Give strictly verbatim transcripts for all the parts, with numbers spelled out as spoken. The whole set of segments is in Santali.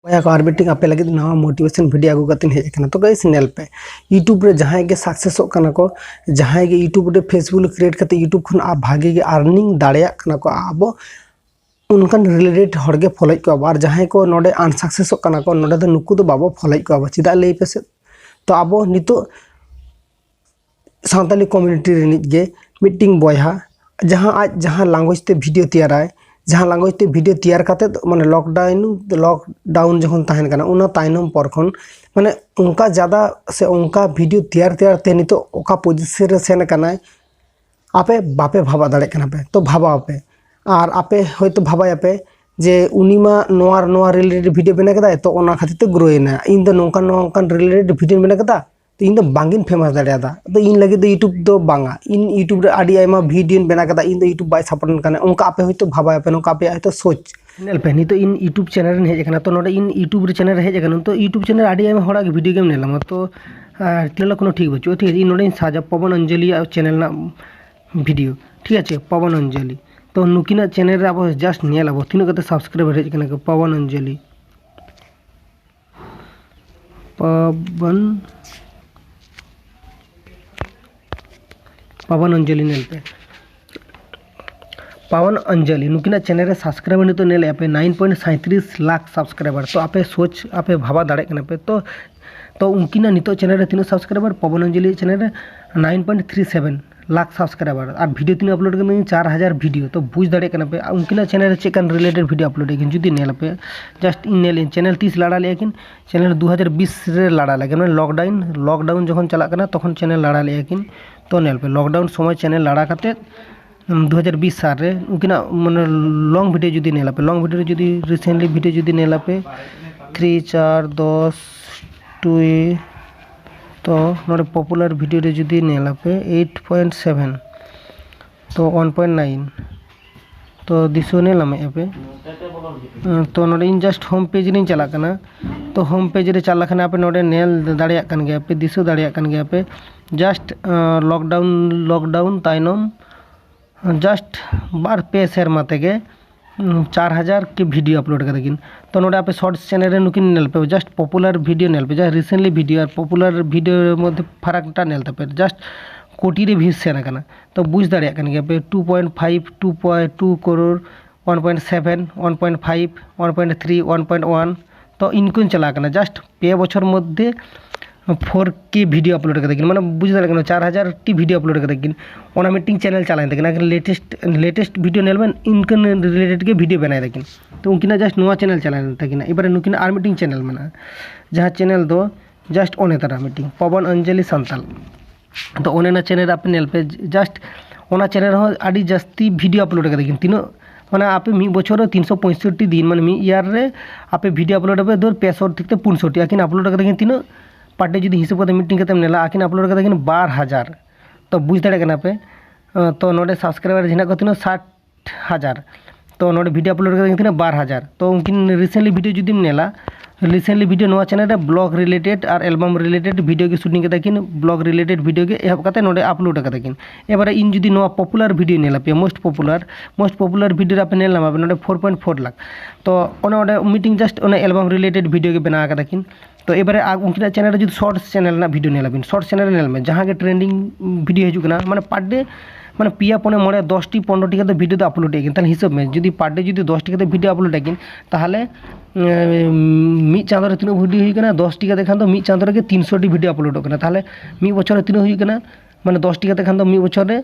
ᱵᱚᱭᱦᱟ ᱠᱚ, ᱟᱨ ᱢᱤᱫᱴᱮᱱ ᱟᱯᱮ ᱞᱟᱹᱜᱤᱫ ᱱᱟᱣᱟ motivation video ᱟᱹᱜᱩ ᱠᱟᱛᱮᱧ ᱦᱮᱡ ᱟᱠᱟᱱᱟ᱾ ᱛᱚ guys, ᱧᱮᱞ ᱯᱮ, YouTube ᱨᱮ ᱡᱟᱦᱟᱸᱭ ᱜᱮ successᱚᱜ ᱠᱟᱱᱟ ᱠᱚ, ᱡᱟᱦᱟᱸᱭ ᱜᱮ YouTube ᱨᱮ, Facebook ᱨᱮ create ᱠᱟᱛᱮ YouTube ᱠᱷᱚᱱ ᱟᱯ ᱵᱷᱟᱜᱮ ᱜᱮ earning ᱫᱟᱲᱮᱭᱟᱜ ᱠᱟᱱᱟ ᱠᱚ, ᱟᱵᱚ ᱚᱱᱠᱟᱱ related ᱦᱚᱲ ᱜᱮ followᱮᱫ ᱠᱚᱣᱟ ᱵᱚ᱾ ᱟᱨ ᱡᱟᱦᱟᱸᱭ ᱠᱚ ᱱᱚᱰᱮ unsuccessᱚᱜ ᱠᱟᱱᱟ ᱠᱚ, ᱱᱚᱰᱮ ᱫᱚ ᱱᱩᱠᱩ ᱫᱚ ᱵᱟᱵᱚ followᱮᱫ ᱠᱚᱣᱟ ᱵᱚ᱾ ᱪᱮᱫᱟᱜ ᱞᱟᱹᱭ ᱯᱮᱥᱮ? ᱛᱚ ᱟᱵᱚ ᱱᱤᱛᱚᱜ ᱥᱟᱱᱛᱟᱞᱤ community ᱨᱤᱱᱤᱡ ᱜᱮ ᱢᱤᱫᱴᱤᱝ ᱵᱚᱭᱦᱟ, ᱡᱟᱦᱟᱸ ᱟᱡ ᱡᱟᱦᱟᱸ language ᱛᱮ video ᱛᱮᱭᱟᱨᱟᱭ, ᱡᱟᱦᱟᱸ language ᱛᱮ video ᱛᱮᱭᱟᱨ ᱠᱟᱛᱮᱫ, ᱢᱟᱱᱮ, lockdown, lockdown ᱡᱚᱠᱷᱚᱱ ᱛᱟᱦᱮᱱ ᱠᱟᱱᱟ, ᱚᱱᱟ ᱛᱟᱭᱱᱚᱢ ᱯᱚᱨ ᱠᱷᱚᱱ, ᱢᱟᱱᱮ, ᱚᱱᱠᱟ ᱡᱟᱫᱟ ᱥᱮ ᱚᱱᱠᱟ video ᱛᱮᱭᱟᱨ ᱛᱮᱭᱟᱨ ᱛᱮ ᱱᱤᱛᱚᱜ ᱚᱠᱟ position ᱨᱮ ᱥᱮᱱ ᱟᱠᱟᱱᱟᱭ, ᱟᱯᱮ ᱵᱟᱯᱮ ᱵᱷᱟᱵᱟ ᱫᱟᱲᱮᱭᱟᱜ ᱠᱟᱱᱟ ᱯᱮ᱾ ᱛᱚ ᱵᱷᱟᱵᱟᱣ ᱯᱮ, ᱟᱨ ᱟᱯᱮ ᱦᱚᱭᱛᱳ ᱵᱷᱟᱵᱟᱭᱟᱯᱮ ᱡᱮ ᱩᱱᱤ ᱢᱟ ᱱᱚᱣᱟ ᱱᱚᱣᱟ related video ᱵᱮᱱᱟᱣ ᱠᱮᱫᱟᱭ, ᱛᱚ ᱚᱱᱟ ᱠᱷᱟᱹᱛᱤᱨ ᱛᱮ grow ᱮᱱᱟ, ᱤᱧ ᱫᱚ ᱱᱚᱝᱠᱟᱱ ᱱᱚᱝᱠᱟᱱ related video ᱵᱮᱱᱟᱣ ᱠᱮᱫᱟ, ᱛᱚ ᱤᱧ ᱫᱚ ᱵᱟᱝᱜᱤᱧ famous ᱫᱟᱲᱮᱭᱟᱫᱟ᱾ ᱟᱫᱚ ᱤᱧ ᱞᱟᱹᱜᱤᱫ ᱫᱚ YouTube ᱫᱚ ᱵᱟᱝᱟ, ᱤᱧ YouTube ᱨᱮ ᱟᱹᱰᱤ ᱟᱭᱢᱟ videoᱧ ᱵᱮᱱᱟᱣ ᱠᱮᱫᱟ, ᱤᱧ ᱫᱚ YouTube ᱵᱟᱭ support ᱠᱟᱱᱟ, ᱚᱱᱠᱟ ᱟᱯᱮ ᱦᱚᱭᱛᱳ ᱵᱷᱟᱵᱟᱭᱟᱯᱮ, ᱱᱚᱝᱠᱟ ᱟᱯᱮᱭᱟᱜ ᱦᱚᱭᱛᱳ ᱥᱳᱪ᱾ ᱧᱮᱞ ᱯᱮ, ᱱᱤᱛᱚᱜ ᱤᱧ YouTube channel ᱨᱮᱧ ᱦᱮᱡ ᱟᱠᱟᱱᱟ, ᱛᱚ ᱱᱚᱰᱮ ᱤᱧ YouTube ᱨᱮ channel ᱨᱮ ᱦᱮᱡ ᱟᱠᱟᱱᱟ, ᱛᱚ YouTube channel ᱟᱹᱰᱤ ᱟᱭᱢᱟ ᱦᱚᱲᱟᱜ ᱜᱮ video ᱜᱮᱢ ᱧᱮᱞ ᱧᱟᱢᱟ, ᱛᱚ ᱟᱨ channel ᱠᱳᱱᱳ ᱴᱷᱤᱠ ᱵᱟᱹᱪᱩᱜᱼᱟ, ᱴᱷᱤᱠ ᱟᱪᱷᱮ? ᱤᱧ ᱱᱚᱰᱮᱧ ᱥᱟᱨᱪᱟ ᱯᱚᱵᱚᱱ ᱚᱧᱡᱚᱞᱤᱭᱟᱜ channel ᱨᱮᱱᱟᱜ video, ᱴᱷᱤᱠ ᱟᱪᱷᱮ, ᱯᱚᱵᱚᱱ ᱚᱧᱡᱚᱞᱤ᱾ ᱛᱚ ᱱᱩᱠᱤᱱᱟᱜ channel ᱨᱮ ᱟᱵᱚ just ᱧᱮᱞ ᱟᱵᱚ ᱛᱤᱱᱟᱹᱜ ᱠᱟᱛᱮ subscriber ᱦᱮᱡ ᱟᱠᱟᱱᱟ ᱠᱚ, ᱯᱚᱵᱚᱱ ᱚᱧᱡᱚᱞᱤ, ᱯᱚᱵᱚᱱ, ᱯᱚᱵᱚᱱ ᱚᱧᱡᱚᱞᱤ ᱧᱮᱞ ᱯᱮ, ᱯᱟᱣᱚᱱ ᱚᱧᱡᱚᱞᱤ, ᱱᱩᱠᱤᱱᱟᱜ channel ᱨᱮ subscriber ᱱᱤᱛᱚᱜ ᱧᱮᱞᱮᱫᱼᱟ ᱯᱮ nine point ᱥᱟᱸᱭᱛᱨᱤᱥ ᱞᱟᱠᱷ subscriber᱾ ᱛᱚ ᱟᱯᱮ ᱥᱳᱪ, ᱟᱯᱮ ᱵᱷᱟᱵᱟ ᱫᱟᱲᱮᱭᱟᱜ ᱠᱟᱱᱟ ᱯᱮ, ᱛᱚ, ᱛᱚ ᱩᱱᱠᱤᱱᱟᱜ ᱱᱤᱛᱚᱜ channel ᱨᱮ ᱛᱤᱱᱟᱹᱜ subscriber? ᱯᱚᱵᱚᱱ ᱚᱧᱡᱚᱞᱤ channel ᱨᱮ nine point three seven lakh subscriber᱾ ᱟᱨ video ᱛᱤᱱᱟᱹᱜ upload ᱠᱟᱫᱟ? ᱪᱟᱨ ᱦᱟᱡᱟᱨ video᱾ ᱛᱚ ᱵᱩᱡᱽ ᱫᱟᱲᱮᱭᱟᱜ ᱠᱟᱱᱟ ᱯᱮ, ᱟᱨ ᱩᱱᱠᱤᱱᱟᱜ channel ᱨᱮ ᱪᱮᱫ ᱠᱟᱱ related video upload ᱮᱫ ᱠᱤᱱ, ᱡᱩᱫᱤ ᱧᱮᱞ ᱟᱯᱮ, just ᱤᱧ ᱧᱮᱞ ᱤᱧ, channel ᱛᱤᱥ ᱞᱟᱲᱟ ᱞᱮᱫᱼᱟ ᱠᱤᱱ? Channel ᱫᱩ ᱦᱟᱡᱟᱨ ᱵᱤᱥ ᱨᱮ ᱞᱟᱲᱟ ᱞᱮᱫᱼᱟ ᱠᱤᱱ, ᱢᱟᱱᱮ lockdown, lockdown ᱡᱚᱠᱷᱚᱱ ᱪᱟᱞᱟᱜ ᱠᱟᱱᱟ, ᱛᱚᱠᱷᱚᱱ channel ᱞᱟᱲᱟ ᱞᱮᱫᱼᱟ ᱠᱤᱱ᱾ ᱛᱚ ᱧᱮᱞ ᱯᱮ, lockdown ᱥᱚᱢᱚᱭ channel ᱞᱟᱲᱟ ᱠᱟᱛᱮᱫ ᱫᱩ ᱦᱟᱡᱟᱨ ᱵᱤᱥ ᱥᱟᱞ ᱨᱮ ᱩᱱᱠᱤᱱᱟᱜ, ᱢᱟᱱᱮ, long video ᱡᱩᱫᱤ ᱧᱮᱞ ᱟᱯᱮ, long video ᱨᱮ ᱡᱩᱫᱤ recently video ᱡᱩᱫᱤ ᱧᱮᱞ ᱟᱯᱮ, ᱛᱷᱨᱤ, ᱪᱟᱨ, ᱫᱚᱥ, ᱴᱩᱭ, ᱛᱚ ᱱᱚᱰᱮ popular video ᱨᱮ ᱡᱩᱫᱤ ᱧᱮᱞ ᱟᱯᱮ eight point seven, ᱛᱚ one point nine, ᱛᱚ ᱫᱤᱥᱟᱹ ᱧᱮᱞ ᱧᱟᱢᱮᱫᱼᱟ ᱯᱮ᱾ ᱛᱚ ᱱᱚᱰᱮ ᱤᱧ just home page ᱨᱤᱧ ᱪᱟᱞᱟᱜ ᱠᱟᱱᱟ᱾ ᱛᱚ home page ᱨᱮ ᱪᱟᱞᱟᱜ ᱠᱷᱟᱱ ᱟᱯᱮ ᱱᱚᱰᱮ ᱧᱮᱞ ᱫᱟᱲᱮᱭᱟᱜ ᱠᱟᱱ ᱜᱮᱭᱟ ᱯᱮ, ᱫᱤᱥᱟᱹ ᱫᱟᱲᱮᱭᱟᱜ ᱠᱟᱱ ᱜᱮᱭᱟ ᱯᱮ, just lockdown, lockdown ᱛᱟᱭᱱᱚᱢ just ᱵᱟᱨ ᱯᱮ ᱥᱮᱨᱢᱟ ᱛᱮᱜᱮ ᱪᱟᱨ ᱦᱟᱡᱟᱨ ᱠᱮ ᱵᱷᱤᱰᱤᱭᱳ ᱟᱯᱞᱳᱰ ᱠᱟᱫᱟ ᱠᱤᱱ᱾ ᱛᱚ ᱱᱚᱰᱮ ᱟᱯᱮ ᱥᱚᱨᱴᱥ ᱪᱮᱱᱮᱞ ᱨᱮ ᱱᱩᱠᱤᱱ ᱧᱮᱞ ᱯᱮ, ᱡᱟᱥᱴ ᱯᱚᱯᱩᱞᱟᱨ ᱵᱷᱤᱰᱤᱭᱳ ᱧᱮᱞ ᱯᱮ, ᱡᱟᱦᱟᱸ ᱨᱤᱥᱮᱱᱴᱞᱤ ᱵᱷᱤᱰᱤᱭᱳ ᱟᱨ ᱯᱚᱯᱩᱞᱟᱨ ᱵᱷᱤᱰᱤᱭᱳ ᱢᱚᱫᱽᱫᱷᱮ ᱯᱷᱟᱨᱟᱠ ᱴᱟ ᱧᱮᱞ ᱛᱟᱯᱮ, ᱡᱟᱥᱴ ᱠᱳᱴᱤ ᱨᱮ ᱵᱷᱤᱭᱩ ᱥᱮᱱ ᱟᱠᱟᱱᱟ᱾ ᱛᱚ ᱵᱩᱡᱽ ᱫᱟᱲᱮᱭᱟᱜ ᱠᱟᱱ ᱜᱮᱭᱟ ᱯᱮ, two point five, two point two crore, one point seven, one point five, one point three, one point one, ᱛᱚ ᱤᱱᱠᱩᱧ ᱪᱟᱞᱟᱣ ᱠᱟᱱᱟ᱾ ᱡᱟᱥᱴ ᱯᱮ ᱵᱚᱪᱷᱚᱨ ᱢᱚᱫᱽᱫᱷᱮ ᱯᱷᱳᱨ ᱠᱮ ᱵᱷᱤᱰᱤᱭᱳ ᱟᱯᱞᱳᱰ ᱠᱟᱫᱟ ᱠᱤᱱ, ᱢᱟᱱᱮ ᱵᱩᱡᱽ ᱫᱟᱲᱮᱭᱟᱜ ᱠᱟᱱᱟ, ᱪᱟᱨ ᱦᱟᱡᱟᱨ ᱴᱤ ᱵᱷᱤᱰᱤᱭᱳ ᱟᱯᱞᱳᱰ ᱠᱟᱫᱟ ᱠᱤᱱ᱾ ᱚᱱᱟ ᱢᱤᱫᱴᱤᱝ ᱪᱮᱱᱮᱞ ᱪᱟᱞᱟᱣᱮᱱ ᱛᱟᱹᱠᱤᱱᱟ, ᱟᱹᱠᱤᱱ ᱞᱮᱴᱮᱥᱴ, ᱞᱮᱴᱮᱥᱴ ᱵᱷᱤᱰᱤᱭᱳ ᱧᱮᱞ ᱵᱮᱱ, ᱤᱱᱠᱟᱹ ᱨᱤᱞᱮᱴᱮᱰ ᱜᱮ ᱵᱷᱤᱰᱤᱭᱳ ᱵᱮᱱᱟᱣ ᱫᱟᱹᱠᱤᱱ᱾ ᱛᱚ ᱩᱱᱠᱤᱱᱟᱜ ᱡᱟᱥᱴ ᱱᱚᱣᱟ ᱪᱮᱱᱮᱞ ᱪᱟᱞᱟᱣᱮᱱ ᱛᱟᱹᱠᱤᱱᱟ᱾ ᱮᱵᱟᱨᱮ ᱱᱩᱠᱤᱱᱟᱜ ᱟᱨ ᱢᱤᱫᱴᱤᱝ ᱪᱮᱱᱮᱞ ᱢᱮᱱᱟᱜᱼᱟ, ᱡᱟᱦᱟᱸ ᱪᱮᱱᱮᱞ ᱫᱚ ᱡᱟᱥᱴ ᱚᱱᱮ ᱛᱟᱨᱟ ᱢᱤᱫᱴᱤᱝ ᱯᱚᱵᱚᱱ ᱚᱧᱡᱚᱞᱤ ᱥᱟᱱᱛᱟᱞ᱾ ᱛᱚ ᱚᱱᱮ ᱚᱱᱟ ᱪᱮᱱᱮᱞ ᱨᱮ ᱟᱯᱮ ᱧᱮᱞ ᱯᱮ, ᱡᱟᱥᱴ ᱚᱱᱟ ᱪᱮᱱᱮᱞ ᱨᱮᱦᱚᱸ ᱟᱹᱰᱤ ᱡᱟᱹᱥᱛᱤ ᱵᱷᱤᱰᱤᱭᱳ ᱟᱯᱞᱳᱰ ᱠᱟᱫᱟ ᱠᱤᱱ᱾ ᱛᱤᱱᱟᱹᱜ, ᱢᱟᱱᱮ ᱟᱯᱮ ᱢᱤᱫ ᱵᱚᱪᱷᱚᱨ ᱨᱮ ᱛᱤᱱᱥᱚ ᱯᱚᱸᱭᱥᱚᱴᱴᱤ ᱫᱤᱱ, ᱢᱟᱱᱮ ᱢᱤᱫ ᱤᱭᱟᱨ ᱨᱮ ᱟᱯᱮ ᱵᱷᱤᱰᱤᱭᱳ ᱟᱯᱞᱳᱰ ᱟᱯᱮ ᱫᱷᱚᱨ ᱯᱮᱥᱚ ᱛᱷᱮᱠᱮ ᱯᱩᱱᱥᱚᱴᱴᱤ, ᱟᱹᱠᱤᱱ ᱟᱯᱞᱳᱰ ᱠᱟᱫᱟ ᱠᱤᱱ ᱛᱤᱱᱟᱹᱜ? ᱯᱟᱨ ᱰᱮ ᱡᱩᱫᱤ ᱦᱤᱥᱟᱹᱵ ᱠᱟᱛᱮ ᱢᱤᱫᱴᱤᱝ ᱠᱟᱛᱮᱢ ᱧᱮᱞᱟ, ᱟᱹᱠᱤᱱ ᱟᱯᱞᱳᱰ ᱠᱟᱫᱟ ᱠᱤᱱ ᱵᱟᱨ ᱦᱟᱡᱟᱨ᱾ ᱛᱚ ᱵᱩᱡᱽ ᱫᱟᱲᱮᱭᱟᱜ ᱠᱟᱱᱟ ᱯᱮ, ᱛᱚ ᱱᱚᱰᱮ ᱥᱟᱵᱥᱠᱨᱟᱭᱵᱟᱨ ᱦᱮᱱᱟᱜ ᱠᱚ ᱛᱤᱱᱟᱹᱜ? ᱥᱟᱴ ᱦᱟᱡᱟᱨ᱾ ᱛᱚ ᱱᱚᱰᱮ ᱵᱷᱤᱰᱤᱭᱳ ᱟᱯᱞᱳᱰ ᱠᱟᱫᱟ ᱠᱤᱱ ᱛᱤᱱᱟᱹᱜ? ᱵᱟᱨ ᱦᱟᱡᱟᱨ᱾ ᱛᱚ ᱩᱱᱠᱤᱱ ᱨᱤᱥᱮᱱᱴᱞᱤ ᱵᱷᱤᱰᱤᱭᱳ ᱡᱩᱫᱤᱢ ᱧᱮᱞᱟ, ᱨᱤᱥᱮᱱᱴᱞᱤ ᱵᱷᱤᱰᱤᱭᱳ ᱱᱚᱣᱟ ᱪᱮᱱᱮᱞ ᱨᱮ ᱵᱞᱚᱜ ᱨᱤᱞᱮᱴᱮᱰ ᱟᱨ ᱮᱞᱵᱟᱢ ᱨᱤᱞᱮᱴᱮᱰ ᱵᱷᱤᱰᱤᱭᱳ ᱜᱮ ᱥᱩᱴᱤᱝ ᱠᱟᱫᱟ ᱠᱤᱱ, ᱵᱞᱚᱜ ᱨᱤᱞᱮᱴᱮᱰ ᱵᱷᱤᱰᱤᱭᱳ ᱜᱮ ᱮᱦᱚᱵ ᱠᱟᱛᱮ ᱱᱚᱰᱮ ᱟᱯᱞᱳᱰ ᱠᱟᱫᱟ ᱠᱤᱱ᱾ ᱮᱵᱟᱨᱮ ᱤᱧ ᱡᱩᱫᱤ ᱱᱚᱣᱟ ᱯᱚᱯᱩᱞᱟᱨ ᱵᱷᱤᱰᱤᱭᱳ ᱧᱮᱞ ᱟᱯᱮᱭᱟ, most popular, most popular video ᱨᱮ ᱟᱯᱮ ᱧᱮᱞ ᱧᱟᱢᱟ ᱯᱮ ᱱᱚᱰᱮ ᱯᱷᱳᱨ ᱯᱚᱭᱮᱱᱴ ᱯᱷᱳᱨ ᱞᱟᱠᱷ᱾ ᱛᱚ ᱚᱱᱮ ᱚᱸᱰᱮ ᱢᱤᱫᱴᱤᱝ ᱡᱟᱥᱴ ᱚᱱᱮ ᱮᱞᱵᱟᱢ ᱨᱤᱞᱮᱴᱮᱰ ᱵᱷᱤᱰᱤᱭᱳ ᱜᱮ ᱵᱮᱱᱟᱣ ᱠᱟᱫᱟ ᱠᱤᱱ᱾ ᱛᱚ ᱮᱵᱟᱨᱮ ᱟᱨ ᱩᱱᱠᱤᱱᱟᱜ ᱪᱮᱱᱮᱞ ᱨᱮ ᱡᱩᱫᱤ ᱥᱚᱨᱴᱥ ᱪᱮᱱᱮᱞ ᱨᱮᱱᱟᱜ ᱵᱷᱤᱰᱤᱭᱳ ᱧᱮᱞ ᱟᱵᱤᱱ, ᱥᱚᱨᱴᱥ ᱪᱮᱱᱮᱞ ᱨᱮ ᱧᱮᱞ ᱢᱮ, ᱡᱟᱦᱟᱸ ᱜᱮ ᱴᱨᱮᱱᱰᱤᱝ ᱵᱷᱤᱰᱤᱭᱳ ᱦᱤᱡᱩᱜ ᱠᱟᱱᱟ, ᱢᱟᱱᱮ ᱯᱟᱨ ᱰᱮ, ᱢᱟᱱᱮ ᱯᱮᱭᱟ ᱯᱩᱱᱮ ᱢᱚᱬᱮ ᱫᱚᱥᱴᱤ ᱯᱚᱱᱨᱚᱴᱤ ᱠᱟᱛᱮ ᱵᱷᱤᱰᱤᱭᱳ ᱫᱚ ᱟᱯᱞᱳᱰ ᱮᱫ ᱠᱤᱱ᱾ ᱛᱟᱦᱞᱮ ᱦᱤᱥᱟᱹᱵ ᱢᱮ, ᱡᱩᱫᱤ ᱯᱟᱨ ᱰᱮ ᱡᱩᱫᱤ ᱫᱚᱥᱴᱤ ᱠᱟᱛᱮ ᱵᱷᱤᱰᱤᱭᱳ ᱟᱯᱞᱳᱰ ᱮᱫ ᱠᱤᱱ, ᱛᱟᱦᱞᱮ ᱮᱸ, ᱢᱤᱫ ᱪᱟᱸᱫᱳ ᱨᱮ ᱛᱤᱱᱟᱹᱜ ᱵᱷᱤᱰᱤᱭᱳ ᱦᱩᱭᱩᱜ ᱠᱟᱱᱟ? ᱫᱚᱥᱴᱤ ᱠᱟᱛᱮ ᱠᱷᱟᱱ ᱫᱚ ᱢᱤᱫ ᱪᱟᱸᱫᱳ ᱨᱮᱜᱮ ᱛᱤᱱᱥᱚ ᱴᱤ ᱵᱷᱤᱰᱤᱭᱳ ᱟᱯᱞᱳᱰᱚᱜ ᱠᱟᱱᱟ᱾ ᱛᱟᱦᱞᱮ ᱢᱤᱫ ᱵᱚᱪᱷᱚᱨ ᱨᱮ ᱛᱤᱱᱟᱹᱜ ᱦᱩᱭᱩᱜ ᱠᱟᱱᱟ? ᱢᱟᱱᱮ ᱫᱚᱥᱴᱤ ᱠᱟᱛᱮ ᱠᱷᱟᱱ ᱫᱚ ᱢᱤᱫ ᱵᱚᱪᱷᱚᱨ ᱨᱮ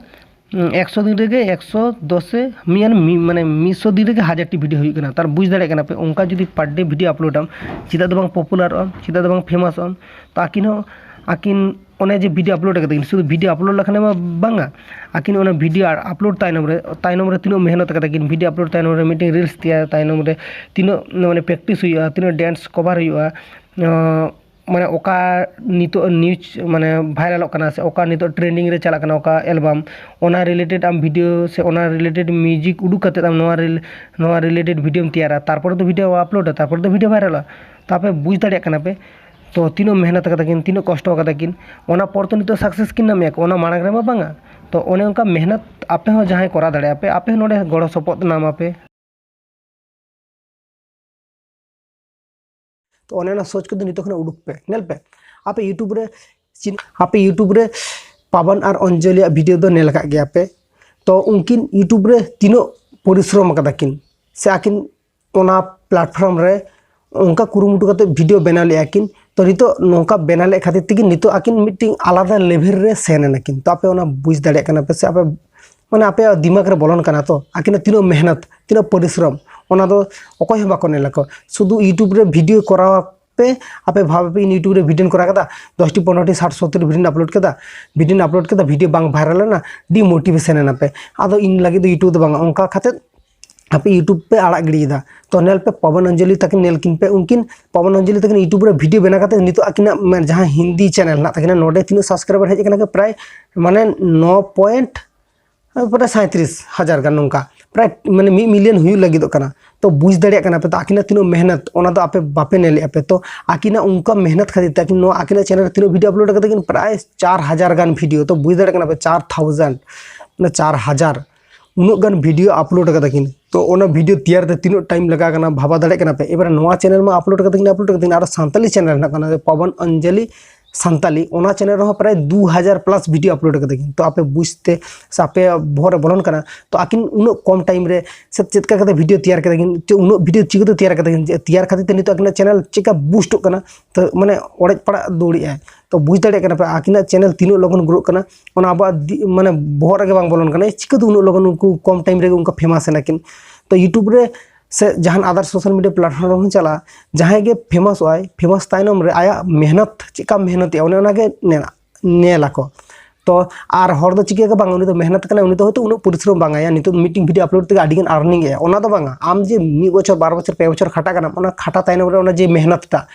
ᱩᱸ, ᱮᱠᱥᱚ ᱫᱤᱱ ᱨᱮᱜᱮ ᱮᱠᱥᱚ ᱫᱚᱥᱮ ᱢᱤᱫ ᱟᱨ ᱢᱤᱫ, ᱢᱟᱱᱮ ᱢᱤᱫᱥᱚ ᱫᱤᱱ ᱨᱮᱜᱮ ᱦᱟᱡᱟᱨ ᱴᱤ ᱵᱷᱤᱰᱤᱭᱳ ᱦᱩᱭᱩᱜ ᱠᱟᱱᱟ᱾ ᱛᱟᱨ ᱵᱩᱡᱽ ᱫᱟᱲᱮᱭᱟᱜ ᱠᱟᱱᱟ ᱯᱮ, ᱚᱱᱠᱟ ᱡᱩᱫᱤ ᱯᱟᱨ ᱰᱮ ᱵᱷᱤᱰᱤᱭᱳ ᱟᱯᱞᱳᱰᱟᱢ, ᱪᱮᱫᱟᱜ ᱫᱚ ᱵᱟᱝ ᱯᱚᱯᱩᱞᱟᱨᱚᱜᱼᱟᱢ, ᱪᱮᱫᱟᱜ ᱫᱚ ᱵᱟᱝ ᱯᱷᱮᱢᱟᱥᱚᱜᱼᱟᱢ? ᱛᱚ ᱟᱹᱠᱤᱱ ᱦᱚᱸ, ᱟᱹᱠᱤᱱ ᱚᱱᱮ ᱡᱮ ᱵᱷᱤᱰᱤᱭᱳ ᱟᱯᱞᱳᱰ ᱠᱟᱫᱟ ᱠᱤᱱ, ᱥᱩᱫᱷᱩ ᱵᱷᱤᱰᱤᱭᱳ ᱟᱯᱞᱳᱰ ᱞᱮᱠᱷᱟᱱ ᱢᱟ ᱵᱟᱝᱟ, ᱟᱹᱠᱤᱱ ᱚᱱᱟ ᱵᱷᱤᱰᱤᱭᱳ ᱟᱯᱞᱳᱰ ᱛᱟᱭᱱᱚᱢ ᱨᱮ, ᱛᱟᱭᱱᱚᱢ ᱨᱮ ᱛᱤᱱᱟᱹᱜ ᱢᱮᱦᱱᱚᱛ ᱠᱟᱫᱟ ᱠᱤᱱ, ᱵᱷᱤᱰᱤᱭᱳ ᱟᱯᱞᱳᱰ ᱛᱟᱭᱱᱚᱢ ᱨᱮ ᱢᱤᱫᱴᱮᱱ ᱨᱤᱞᱥ ᱛᱮᱭᱟᱨ ᱛᱟᱭᱱᱚᱢ ᱨᱮ ᱛᱤᱱᱟᱹᱜ ᱢᱟᱱᱮ ᱯᱨᱮᱠᱴᱤᱥ ᱦᱩᱭᱩᱜᱼᱟ, ᱛᱤᱱᱟᱹᱜ ᱰᱮᱱᱥ ᱠᱚᱵᱷᱟᱨ ᱦᱩᱭᱩᱜᱼᱟ, ᱟᱸ, ᱢᱟᱱᱮ ᱚᱠᱟ ᱱᱤᱛᱚᱜ ᱱᱤᱭᱩᱡᱽ ᱢᱟᱱᱮ ᱵᱷᱟᱭᱨᱟᱞᱚᱜ ᱠᱟᱱᱟ ᱥᱮ ᱚᱠᱟ ᱱᱤᱛᱚᱜ ᱴᱨᱮᱱᱰᱤᱝ ᱨᱮ ᱪᱟᱞᱟᱜ ᱠᱟᱱᱟ ᱚᱠᱟ ᱮᱞᱵᱟᱢ, ᱚᱱᱟ ᱨᱤᱞᱮᱴᱮᱰ ᱟᱢ ᱵᱷᱤᱰᱤᱭᱳ ᱥᱮ ᱚᱱᱟ ᱨᱤᱞᱮᱴᱮᱰ ᱢᱤᱣᱡᱤᱠ ᱩᱰᱩᱠ ᱠᱟᱛᱮᱫ ᱟᱢ ᱱᱚᱣᱟ ᱨᱤᱞ-, ᱱᱚᱣᱟ ᱨᱤᱞᱮᱴᱮᱰ ᱵᱷᱤᱰᱤᱭᱳᱢ ᱛᱮᱭᱟᱨᱟ, ᱛᱟᱨᱯᱚᱨᱮ ᱫᱚ ᱵᱷᱤᱰᱤᱭᱳ ᱟᱯᱞᱳᱰᱟ, ᱛᱟᱨᱯᱚᱨᱮ ᱫᱚ ᱵᱷᱤᱰᱤᱭᱳ ᱵᱷᱟᱭᱨᱟᱞᱚᱜᱼᱟ᱾ ᱛᱚ ᱟᱯᱮ ᱵᱩᱡᱽ ᱫᱟᱲᱮᱭᱟᱜ ᱠᱟᱱᱟ ᱯᱮ, ᱛᱚ ᱛᱤᱱᱟᱹᱜ ᱢᱮᱦᱱᱚᱛ ᱠᱟᱫᱟ ᱠᱤᱱ, ᱛᱤᱱᱟᱹᱜ ᱠᱚᱥᱴᱚ ᱠᱟᱫᱟ ᱠᱤᱱ, ᱚᱱᱟ ᱯᱚᱨ ᱛᱚ ᱱᱤᱛᱚᱜ ᱥᱟᱠᱥᱮᱥ ᱠᱤᱱ ᱧᱟᱢᱮᱫᱼᱟ ᱠᱚ, ᱚᱱᱟ ᱢᱟᱲᱟᱝ ᱨᱮᱢᱟ ᱵᱟᱝᱟ᱾ ᱛᱚ ᱚᱱᱮ ᱚᱱᱠᱟ ᱢᱮᱦᱱᱚᱛ ᱟᱯᱮ ᱦᱚᱸ ᱡᱟᱦᱟᱸᱭ ᱠᱚᱨᱟᱣ ᱫᱟᱲᱮᱭᱟᱜᱼᱟ ᱯᱮ, ᱟᱯᱮ ᱦᱚᱸ ᱱᱚᱰᱮ ᱜᱚᱲᱚ ᱥᱚᱯᱚᱦᱚᱫ ᱧᱟᱢ ᱟᱯᱮ᱾ ᱛᱚ ᱚᱱᱮ ᱚᱱᱟ ᱥᱳᱪ ᱠᱚᱫᱚ ᱱᱤᱛᱚᱜ ᱠᱷᱚᱱᱟᱜ ᱩᱰᱩᱠ ᱯᱮ᱾ ᱧᱮᱞ ᱯᱮ, ᱟᱯᱮ YouTube ᱨᱮ ᱪᱤᱱ-, ᱟᱯᱮ YouTube ᱨᱮ ᱯᱟᱵᱚᱱ ᱟᱨ ᱚᱧᱡᱚᱞᱤᱭᱟᱜ ᱵᱷᱤᱰᱤᱭᱳ ᱫᱚ ᱧᱮᱞ ᱟᱠᱟᱫ ᱜᱮᱭᱟ ᱯᱮ᱾ ᱛᱚ ᱩᱱᱠᱤᱱ YouTube ᱨᱮ ᱛᱤᱱᱟᱹᱜ ᱯᱚᱨᱤᱥᱨᱚᱢ ᱟᱠᱟᱫᱟ ᱠᱤᱱ, ᱥᱮ ᱟᱹᱠᱤᱱ ᱚᱱᱟ ᱯᱞᱟᱴᱯᱷᱚᱨᱢ ᱨᱮ ᱚᱱᱠᱟ ᱠᱩᱨᱩᱢᱩᱴᱩ ᱠᱟᱛᱮ ᱵᱷᱤᱰᱤᱭᱳ ᱵᱮᱱᱟᱣ ᱞᱮᱫᱼᱟ ᱠᱤᱱ᱾ ᱛᱚ ᱱᱤᱛᱚᱜ ᱱᱚᱝᱠᱟ ᱵᱮᱱᱟᱣ ᱞᱮᱫ ᱠᱷᱟᱹᱛᱤᱨ ᱛᱮᱜᱮ ᱱᱤᱛᱚᱜ ᱟᱹᱠᱤᱱ ᱢᱤᱫᱴᱮᱱ ᱟᱞᱟᱫᱟ ᱞᱮᱵᱷᱮᱞ ᱨᱮ ᱥᱮᱱ ᱮᱱᱟ ᱠᱤᱱ᱾ ᱛᱚ ᱟᱯᱮ ᱚᱱᱟ ᱵᱩᱡᱽ ᱫᱟᱲᱮᱭᱟᱜ ᱠᱟᱱᱟ ᱯᱮ ᱥᱮ? ᱟᱯᱮ ᱢᱟᱱᱮ ᱟᱯᱮᱭᱟᱜ ᱫᱤᱢᱟᱜᱽ ᱨᱮ ᱵᱚᱞᱚᱱ ᱠᱟᱱᱟ ᱛᱚ, ᱟᱹᱠᱤᱱᱟᱜ ᱛᱤᱱᱟᱹᱜ ᱢᱮᱦᱱᱚᱛ, ᱛᱤᱱᱟᱹᱜ ᱯᱚᱨᱤᱥᱨᱚᱢ, ᱚᱱᱟ ᱫᱚ ᱚᱠᱚᱭ ᱦᱚᱸ ᱵᱟᱠᱚ ᱧᱮᱞ ᱟᱠᱚ᱾ ᱥᱩᱫᱷᱩ YouTube ᱨᱮ ᱵᱷᱤᱰᱤᱭᱳ ᱠᱚᱨᱟᱣ ᱯᱮ, ᱟᱯᱮ ᱵᱷᱟᱵᱮ ᱯᱮ, ᱤᱧ YouTube ᱨᱮ ᱵᱷᱤᱰᱤᱭᱳᱧ ᱠᱚᱨᱟᱣ ᱠᱮᱫᱟ, ᱫᱚᱥᱴᱤ ᱯᱚᱱᱨᱚᱴᱤ ᱥᱟᱴ ᱥᱚᱛᱛᱚᱨ ᱵᱷᱤᱰᱤᱭᱳᱧ ᱟᱯᱞᱳᱰ ᱠᱮᱫᱟ, ᱵᱷᱤᱰᱤᱭᱳᱧ ᱟᱯᱞᱳᱰ ᱠᱮᱫᱟ, ᱵᱷᱤᱰᱤᱭᱳ ᱵᱟᱝ ᱵᱷᱟᱭᱨᱟᱞ ᱮᱱᱟ, ᱰᱤᱢᱳᱴᱤᱵᱷᱮᱥᱚᱱ ᱮᱱᱟ ᱯᱮ, ᱟᱫᱚ ᱤᱧ ᱞᱟᱹᱜᱤᱫ ᱫᱚ YouTube ᱫᱚ ᱵᱟᱝᱟ᱾ ᱚᱱᱠᱟ ᱠᱟᱛᱮ ᱟᱯᱮ YouTube ᱯᱮ ᱟᱲᱟᱜ ᱜᱤᱰᱤᱭᱮᱫᱟ᱾ ᱛᱚ ᱧᱮᱞ ᱯᱮ, ᱯᱚᱵᱚᱱ ᱚᱧᱡᱚᱞᱤ ᱛᱟᱹᱠᱤᱱ, ᱧᱮᱞ ᱠᱤᱱ ᱯᱮ, ᱩᱱᱠᱤᱱ ᱯᱚᱵᱚᱱ ᱚᱧᱡᱚᱞᱤ ᱛᱟᱹᱠᱤᱱ YouTube ᱨᱮ ᱵᱷᱤᱰᱤᱭᱳ ᱵᱮᱱᱟᱣ ᱠᱟᱛᱮ ᱱᱤᱛᱚᱜ ᱟᱹᱠᱤᱱᱟᱜ ᱢᱮ-, ᱡᱟᱦᱟᱸ ᱦᱤᱱᱫᱤ ᱪᱮᱱᱮᱞ ᱦᱮᱱᱟᱜ ᱛᱟᱹᱠᱤᱱᱟ, ᱱᱚᱰᱮ ᱛᱤᱱᱟᱹᱜ ᱥᱟᱵᱥᱠᱨᱟᱭᱵᱟᱨ ᱦᱮᱡ ᱟᱠᱟᱱᱟ ᱠᱤ ᱯᱨᱟᱭ ᱢᱟᱱᱮ ᱱᱚ ᱯᱚᱭᱮᱱᱴ ᱯᱨᱟᱭ ᱥᱟᱸᱭᱛᱨᱤᱥ ᱦᱟᱡᱟᱨ ᱜᱟᱱ, ᱱᱚᱝᱠᱟ ᱯᱨᱟᱭ ᱢᱟᱱᱮ ᱢᱤᱫ ᱢᱤᱞᱤᱭᱚᱱ ᱦᱩᱭᱩᱜ ᱞᱟᱹᱜᱤᱫᱚᱜ ᱠᱟᱱᱟ᱾ ᱛᱚ ᱵᱩᱡᱽ ᱫᱟᱲᱮᱭᱟᱜ ᱠᱟᱱᱟ ᱯᱮ ᱛᱚ ᱟᱹᱠᱤᱱᱟᱜ ᱛᱤᱱᱟᱹᱜ ᱢᱮᱦᱱᱚᱛ, ᱚᱱᱟ ᱫᱚ ᱟᱯᱮ ᱵᱟᱯᱮ ᱧᱮᱞᱮᱫᱼᱟ ᱯᱮ᱾ ᱛᱚ ᱟᱹᱠᱤᱱᱟᱜ ᱚᱱᱠᱟ ᱢᱮᱦᱱᱚᱛ ᱠᱷᱟᱹᱛᱤᱨ ᱛᱮ ᱟᱹᱠᱤᱱ ᱱᱚᱣᱟ ᱟᱹᱠᱤᱱᱟᱜ ᱪᱮᱱᱮᱞ ᱨᱮ ᱛᱤᱱᱟᱹᱜ ᱵᱷᱤᱰᱤᱭᱳ ᱟᱯᱞᱳᱰ ᱠᱟᱫᱟ ᱠᱤᱱ, ᱯᱨᱟᱭ ᱪᱟᱨ ᱦᱟᱡᱟᱨ ᱜᱟᱱ ᱵᱷᱤᱰᱤᱭᱳ᱾ ᱛᱚ ᱵᱩᱡᱽ ᱫᱟᱲᱮᱭᱟᱜ ᱠᱟᱱᱟ ᱯᱮ, ᱪᱟᱨ ᱛᱷᱟᱣᱡᱮᱱᱰ, ᱢᱟᱱᱮ ᱪᱟᱨ ᱦᱟᱡᱟᱨ ᱩᱱᱟᱹᱜ ᱜᱟᱱ ᱵᱷᱤᱰᱤᱭᱳ ᱟᱯᱞᱳᱰ ᱠᱟᱫᱟ ᱠᱤᱱ᱾ ᱛᱚ ᱚᱱᱟ ᱵᱷᱤᱰᱤᱭᱳ ᱛᱮᱭᱟᱨ ᱛᱮ ᱛᱤᱱᱟᱹᱜ ᱴᱟᱭᱤᱢ ᱞᱟᱜᱟᱣ ᱠᱟᱱᱟ ᱵᱷᱟᱵᱟ ᱫᱟᱲᱮᱭᱟᱜ ᱠᱟᱱᱟ ᱯᱮ᱾ ᱮᱵᱟᱨ ᱱᱚᱣᱟ ᱪᱮᱱᱮᱞ ᱢᱟ ᱟᱯᱞᱳᱰ ᱠᱟᱫᱟ ᱠᱤᱱ, ᱟᱯᱞᱳᱰ ᱠᱟᱫᱟ ᱠᱤᱱ, ᱟᱨᱚ ᱥᱟᱱᱛᱟᱞᱤ ᱪᱮᱱᱮᱞ ᱦᱮᱱᱟᱜ ᱠᱟᱱᱟ ᱯᱚᱵᱚᱱ ᱚᱧᱡᱚᱞᱤ ᱥᱟᱱᱛᱟᱞᱤ, ᱚᱱᱟ ᱪᱮᱱᱮᱞ ᱨᱮᱦᱚᱸ ᱯᱨᱟᱭ ᱫᱩ ᱦᱟᱡᱟᱨ ᱯᱞᱟᱥ ᱵᱷᱤᱰᱤᱭᱳ ᱟᱯᱞᱳᱰ ᱠᱟᱫᱟ ᱠᱤᱱ᱾ ᱛᱚ ᱟᱯᱮ ᱵᱩᱡᱽ ᱛᱮ ᱥᱮ ᱟᱯᱮ ᱵᱚᱦᱚᱜ ᱨᱮ ᱵᱚᱞᱚᱱ ᱠᱟᱱᱟ, ᱛᱚ ᱟᱹᱠᱤᱱ ᱩᱱᱟᱹᱜ ᱠᱚᱢ ᱴᱟᱭᱤᱢ ᱨᱮ ᱥᱮ ᱪᱮᱫ ᱞᱮᱠᱟ ᱠᱟᱛᱮ ᱵᱷᱤᱰᱤᱭᱳ ᱛᱮᱭᱟᱨ ᱠᱟᱫᱟ ᱠᱤᱱ, ᱪᱮ ᱩᱱᱟᱹᱜ ᱵᱷᱤᱰᱤᱭᱳ ᱪᱤᱠᱟᱹᱛᱮ ᱛᱮᱭᱟᱨ ᱠᱟᱫᱟ ᱠᱤᱱ, ᱡᱮ ᱛᱮᱭᱟᱨ ᱠᱷᱟᱹᱛᱤᱨ ᱛᱮ ᱱᱤᱛᱚᱜ ᱟᱹᱠᱤᱱᱟᱜ ᱪᱮᱱᱮᱞ ᱪᱮᱠᱟ ᱵᱩᱥᱴᱚᱜ ᱠᱟᱱᱟ, ᱛᱚ ᱢᱟᱱᱮ ᱚᱲᱮᱡ ᱯᱟᱲᱟᱜ ᱫᱟᱹᱲᱮᱜᱼᱟᱭ᱾ ᱛᱚ ᱵᱩᱡᱽ ᱫᱟᱲᱮᱭᱟᱜ ᱠᱟᱱᱟ ᱯᱮ ᱟᱹᱠᱤᱱᱟᱜ ᱪᱮᱱᱮᱞ ᱛᱤᱱᱟᱹᱜ ᱞᱚᱜᱚᱱ ᱜᱨᱳᱜ ᱠᱟᱱᱟ, ᱚᱱᱟ ᱟᱵᱚᱣᱟᱜ ᱫᱤ-, ᱢᱟᱱᱮ ᱵᱚᱦᱚᱜ ᱨᱮᱜᱮ ᱵᱟᱝ ᱵᱚᱞᱚᱱ ᱠᱟᱱᱟ, ᱪᱤᱠᱟᱹᱛᱮ ᱩᱱᱟᱹᱜ ᱞᱚᱜᱚᱱ ᱩᱱᱠᱩ ᱠᱚᱢ ᱴᱟᱭᱤᱢ ᱨᱮᱜᱮ ᱚᱱᱠᱟ ᱯᱷᱮᱢᱟᱥ ᱮᱱᱟ ᱠᱤᱱ᱾ ᱛᱚ YouTube ᱨᱮ ᱥᱮ ᱡᱟᱦᱟᱱ ᱟᱫᱟᱨ ᱥᱳᱥᱟᱞ ᱢᱤᱰᱤᱭᱟ ᱯᱞᱟᱴᱯᱷᱚᱨᱢ ᱨᱮᱦᱚᱸ ᱪᱟᱞᱟᱜᱼᱟ, ᱡᱟᱦᱟᱸᱭ ᱜᱮ ᱯᱷᱮᱢᱟᱥᱚᱜ ᱟᱭ, ᱯᱷᱮᱢᱟᱥ ᱛᱟᱭᱱᱚᱢ ᱨᱮ ᱟᱭᱟᱜ ᱢᱮᱦᱱᱚᱛ ᱪᱮᱫᱠᱟ ᱢᱮᱦᱱᱚᱛᱮᱜᱼᱟ, ᱚᱱᱮ ᱚᱱᱟᱜᱮ ᱧᱮᱞᱟ, ᱧᱮᱞ ᱟᱠᱚ᱾ ᱛᱚ ᱟᱨ ᱦᱚᱲ ᱫᱚ ᱪᱤᱠᱟᱹᱭᱟᱠᱚ, ᱵᱟᱝ, ᱩᱱᱤ ᱫᱚ ᱢᱮᱦᱱᱚᱛ ᱠᱟᱱᱟᱭ, ᱩᱱᱤ ᱫᱚ ᱦᱚᱭᱛᱳ ᱩᱱᱟᱹᱜ ᱯᱚᱨᱤᱥᱨᱚᱢ ᱵᱟᱝ ᱟᱭᱟ, ᱱᱤᱛᱚᱜ ᱢᱤᱫᱴᱤᱝ ᱵᱷᱤᱰᱤᱭᱳ ᱟᱯᱞᱳᱰ ᱛᱮᱜᱮ ᱟᱹᱰᱤᱜᱟᱱ ᱟᱨᱱᱤᱝ ᱮᱜᱼᱟ, ᱚᱱᱟ ᱫᱚ ᱵᱟᱝᱟ᱾ ᱟᱢ ᱡᱮ ᱢᱤᱫ ᱵᱚᱪᱷᱚᱨ, ᱵᱟᱨ ᱵᱚᱪᱷᱚᱨ, ᱯᱮ ᱵᱚᱪᱷᱚᱨ ᱠᱷᱟᱴᱟᱜ ᱠᱟᱱᱟᱢ, ᱚᱱᱟ ᱠᱷᱟᱴᱟ ᱛᱟᱭᱱᱚᱢ ᱨᱮ ᱚᱱᱟ ᱡᱮ ᱢᱮᱦᱱᱚᱛ ᱴᱟᱜ,